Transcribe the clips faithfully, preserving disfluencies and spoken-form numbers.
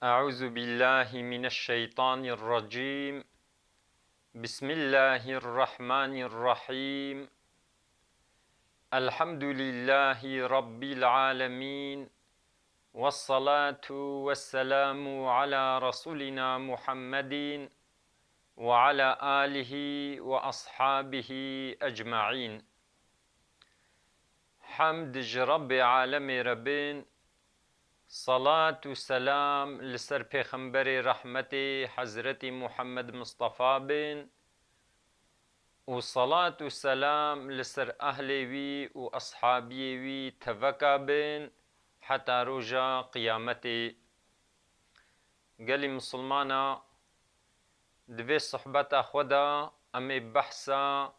أعوذ بالله من الشيطان الرجيم. بسم الله الرحمن الرحيم. الحمد لله رب العالمين. والصلاة والسلام على رسولنا محمد وعلى آله وأصحابه أجمعين. Hemd ji Rebbê alemê re bin, salat û selam li ser Pêxemberê rehmetê Hezretî Muhammed Mistefa bin û salat û selam li ser ehlê wî û eshabiyê wî teveka bin heta roja qiyametê. Gelî misilmana, di vê sohbeta xwe de em ê behsa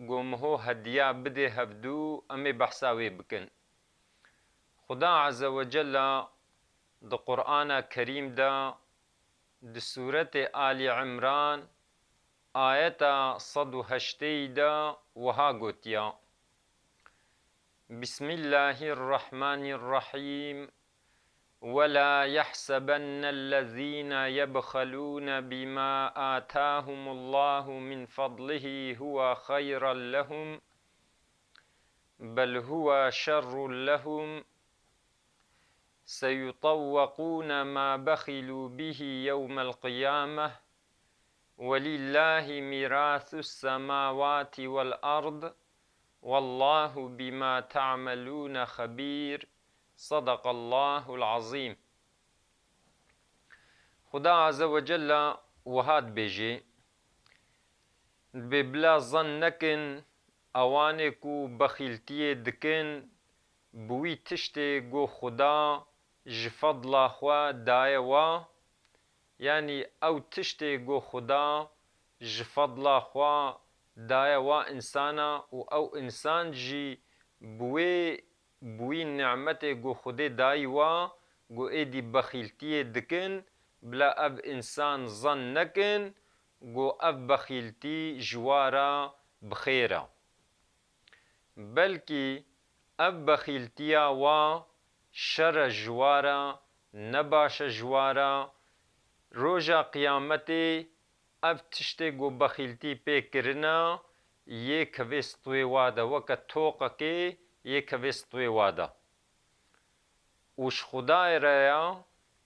ku miho hediya bidê hevdû, em ê behsa wê bikin. Xuda Azze ve Cella di Qur'ana Kerîm de, di Sûretê Alî Imran, ayeta sed û heştê de wiha gotiya: بسم الله الرحمن الرحيم. ولا يحسبن الذين يبخلون بما آتاهم الله من فضله هو خيرا لهم، بل هو شر لهم، سيطوقون ما بخلوا به يوم القيامة، ولله ميراث السماوات والأرض، والله بما تعملون خبير. صدق الله العظيم. Xuda Azze ve Celle wiha dibêje: Dibê bila zan nekin, ewanê ku bexîltiyê dikin, bi wî tiştê ku Xuda ji fedla xwe daye wa, yanî ew tiştê ku Xuda ji fedla xwe daye wa însana û ew însan jî bi wê, bi wî nimetê ku Xwedê dayî wa, ku êdî bexîltiyê dikin, bila ev însan zan nekin ku ev bexîltî ji wa re bi xêr e. Belkî ev bexîltiya wa şer e ji wa re, ne baş e ji wa re. Roja Qiyametê ev tiştê ku bexîltî pê kirine, yê kevê stwê wa de, weke toqekê yê kevê stwê wa de. Û ji Xwedayê re ya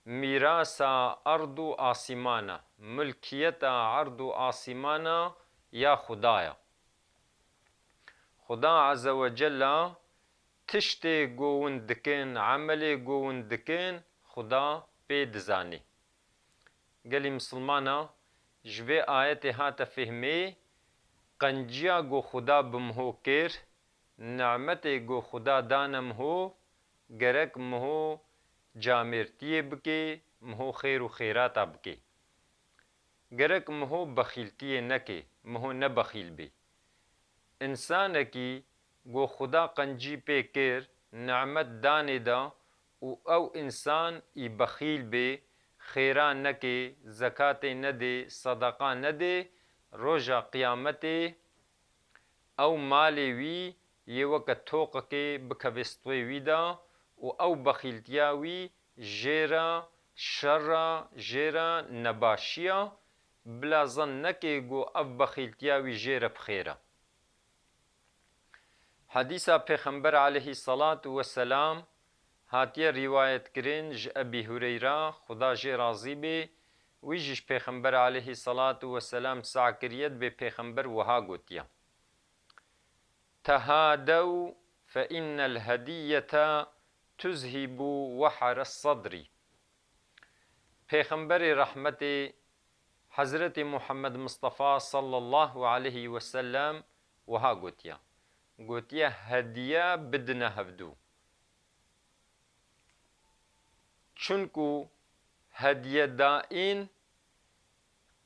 mîrasa erd û asîmana, milkiyeta erd û asîmana ya Xweda ya. Xuda Azze ve Cella tiştê ku hûn dikin, emelê ku hûn dikin, Xuda pê dizanî. Gelî misilmana, ji vê ayetê hate fehmê, qenciya ku Xuda bi miho kir, nimetê ku Xuda dane miho, gerek miho camêrtiyê bike, miho xêr û xêrata bike. Gerek miho bexîltiyê neke, miho ne bexîl be. Însanekî ku Xuda qencî pê kir, nimet danê da û ew însan î bexîl bê, xêra neke, zekatê nedê, sedeqa nedê, roja qiyametê ew malê wî yê weke toqekê bikeve stwê wî de û ew bexîltiya wî jê re şer e, jê re nebaşî ye. Bila zan neke ku ev bexîltiya wî jê re bi xêr e. Hedîsa Pêxember aleyhî selatu weselam hatiye rîwayetkirin ji Ebî Hureyra, Xuda jê razî bê, wî jî ji Pêxember aleyhî selatu weselam sa kiriye, dibê Pêxember wiha gotiye: تهادوا فإن الهدية تذهب وحر الصدر. Pêxemberê rehmetê, Hezretî Muhammed Mistefa sallallahu aleyhi ve sellem wiha gotiye. Gotiye, hediye bidine hevdû. Çunku hediye daîn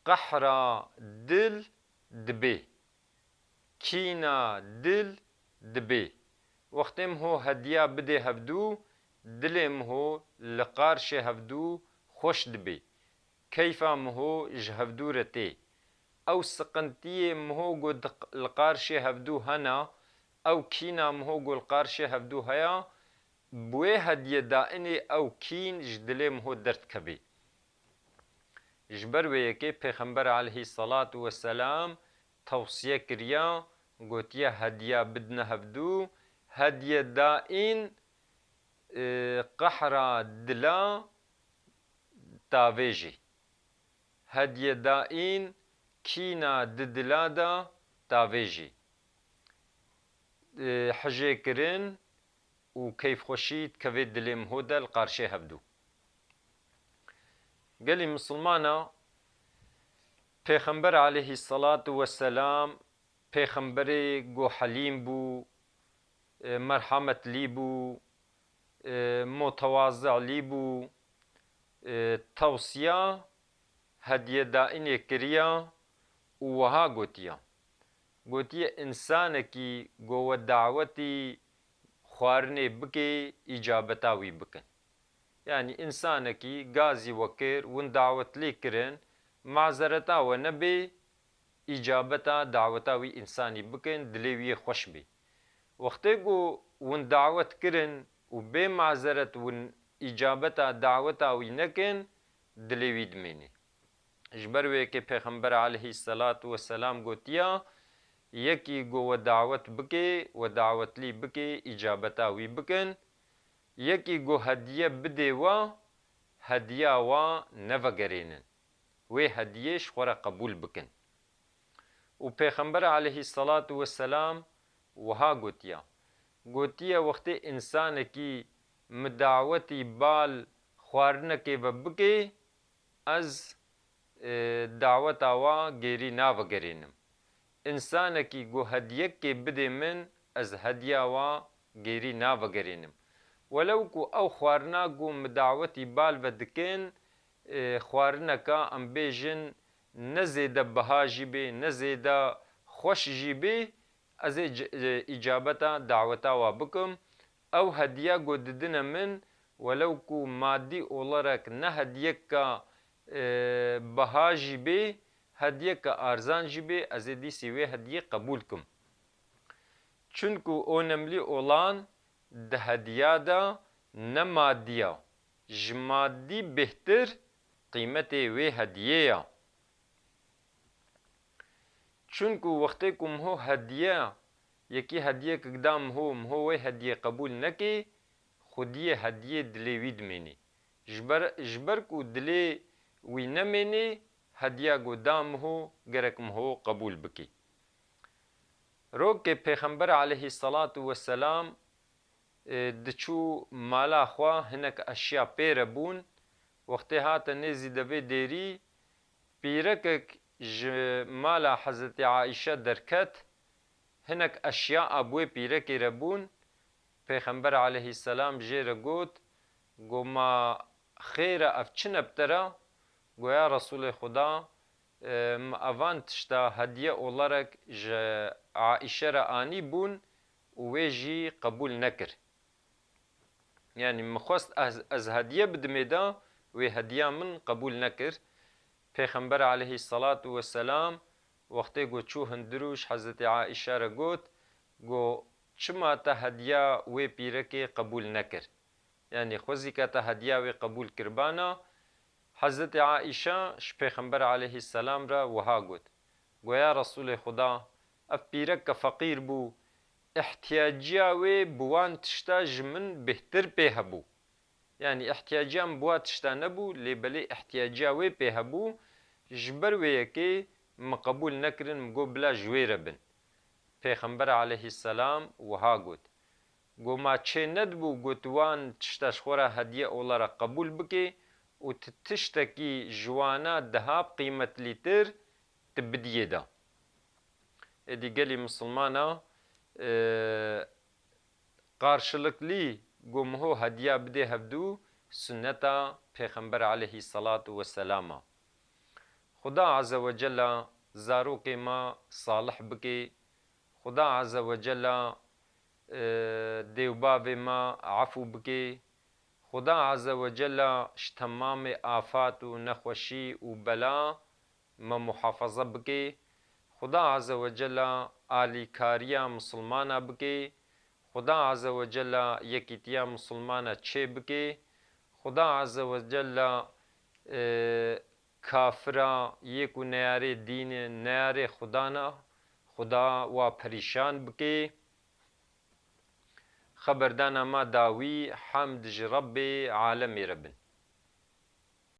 qehra dil dibê, kîna dil dibê. Wextê miho hediya bidê hevdû, dilê miho li qarşê hevdû xweş dibê. Keyfa miho ji hevdû re tê. Ew siqintiyê miho ku di q-, li qarşê hevdû hena, ew kîna miho ku li qarşê hevdû heya, bi wê hediye daînê ew kîn ji dilê miho derdikevê. Ji ber wê yekê Pêxember aleyhî selatu weselam tewsiye kiriya, gotiye, hediya bidine hevdû, hediye daîn, e, qehra dila tavêjî. Hediye daîn kîna di dila de tavêjî. E, hijêkirin û keyfxweşî dikeve dilê miho de li qarşê hevdû. Gelî misilmana, Pêxember aleyhî selatu weselam pêxemberê ku helîm bû, e, merhametlî bû, e, mutewazilî bû, e, tewsiya hediye daînê kiriya û wiha gotiya. Gotiye, însanekî ku we dawetî xwarinê bike, îcabeta wî bikin. Yanî însanekî gazî we kir, win dawet lê kirin, mazereta we nebê, îcabeta daweta wî însanî bikin, dilê wî yê xweş bê. Wextê ku win dawet kirin û bê mazeret win îcabeta daweta wî nekin, dilê wî dimênê. Ji ber wê yekê Pêxember aleyhî selatu weselam gotiya, yekî ku we dawet bike, we dawetlî bike, îcabeta wî bikin. Yekî ku hediye bidê we, hediya we nevegerênin. Wê hediyê ji xwe re qebûl bikin. Û Pêxember aleyhî selatu weselam wiha gotiya. Gotiye, wextê însanekî min dawetî bal xwarinekê ve bike, ez, e, daweta wa gêrî navegerênim. Însanekî ku hediyekê bidê min, ez hediya wa gêrî navegerênim. Welew ku ew xwarina ku min dawetî bal ve dikin, e, xwarineka em bêjin ne zêde biha jî bê, ne zêde xweş jî bê, ez ê c-, e, îcabeta daweta wa bikim. Ew hediya ku didine min, welew ku madî olarak ne hediyeka, e, biha jî bê, hediyeka arzan jî bê, ez ê dîsî wê hediyê qebûl kim. Çunku önemli olan di hediya de ne madî ya, ji madî bêhtir qîmetê wê hediyê ya. Çunku wextê ku miho hediye, yekî hediyekek da miho, miho wê hediyê qebûl nekê, xwediyê hediyê dilê wî dimênê. Ji ber, ji ber ku dilê wî nemênê, hediya ku da miho, gerek miho qebûl bikê. Rokê Pêxember aleyhî selatu weselam, e, diçû mala xwe, hinek eşya pê re bûn. Wextê hate nêzî devê dêrî, pîrekek ji mala Hezretî Aîşe derket, hinek eşya a bi wê pîrekê re bûn. Pêxember aleyhî selam jê re got, got, ma xêr e, ev çi ne bi te re? Got, ya Resûlê Xuda, e, min evan tişta hediye olarak ji Aîşe re anî bûn û wê jî qebûl nekir. Yanî min xwest ez, ez hediye bidimê de, wê hediya min qebûl nekir. Pêxember aleyhî selatu weselam wextê ku çû hundir û ji Hezretî Aîşe re got, got, çima te hediya wê pîrekê qebûl nekir? Yanî xwezîka te hediya wê qebûl kiribana. Hezretî Aîşe ji Pêxember aleyhî selam re wiha got, got, ya Resûlê Xuda, ev pîreke feqîr bû, îhtiyaciya wê bi wan tişta ji min bêhtir pê hebû. Yanî îhtiyaciya min bi wa tişta nebû, lê belê îhtiyaciya wê pê hebû, ji ber wê yekê min qebûl nekirin, min got bila ji wê re bin. Pêxember aleyhî selam wiha got, got, ma çê nedibû, got, wan tişta ji xwe re hediye olarak qebûl bikê û tu tiştekî ji wana dihab qîmetlîtir tu bidiyê de. Êdî gelî misilmana, e, qarşılıklı ku miho hediya bidê hevdû, sunneta Pêxember aleyhî selatu weselam a. Xuda Azze ve Cella zarokê me salih bikê. Xuda Azze ve Cella, e, dêwbavê me efû bikê. Xuda Azze ve Cella ji temamê afat û nexweşî û bela me muhafaza bikê. Xuda Azze ve Cella alîkariya misilmana bikê. Xuda Azze ve Cella yekîtiya misilmana çê bike. Xuda Azze ve Cella, e, kafira yê ku neyarê dîn e, neyarê Xudan e, Xuda wa perîşan bike. Xeberdana ma dawî, hemd ji Rebbê alemê re bin.